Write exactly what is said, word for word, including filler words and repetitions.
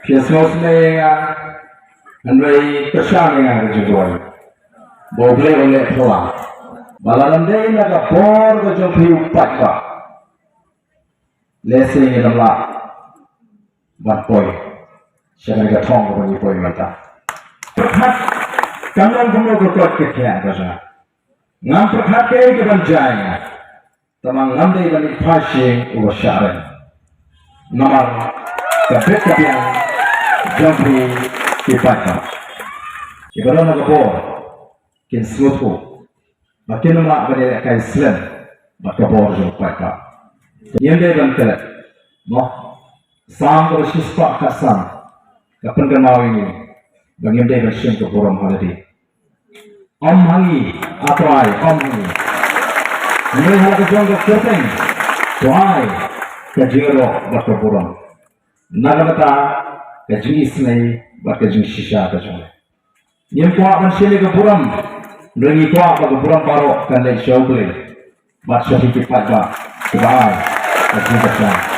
Ki sngewsynei ïa nga, hynrei kyrshan ïa nga ka jingduwai ba U Blei un leh phylla ba lada ym dei na ka bor ka jong phi u paidbah, lehse ngin ym lah ban poi sha kane ka thong kaba ngi poi mynta. Pyrkhat kam long kumno ka koit ka khiah ka jong nga. Ngam pyrkhat kaei kaban jia ïa nga. Tangba ngam dei ban ïa phai sha uba shah rem. Namar ka bit ka biang jong phi ki paidbah. Kiba don ha ka bor kin sngewthuh ba kin ym lah ban ïalehkai slem bad ka bor jong u paidbah. Ngim dei ban klet. Mo, Salm kaba shispah khatsan ka pynkynmaw ïa ngi ba ngim dei ban shim ka burom ha lade. Ym ha ngi, A Trai, ym ha ngi. Hynrei ha la ka jong ka kyrteng to ai ka jingïaroh bad ka burom na ka bynta ka jingisynei bad ka jingshisha ka jong me. Ngim kwah ban shim ïa ka burom, hynrei ngi kwah ba ka burom baroh kan leit sha U Blei bad sha phi ki paidbah kiba ai ka jingkyrshan.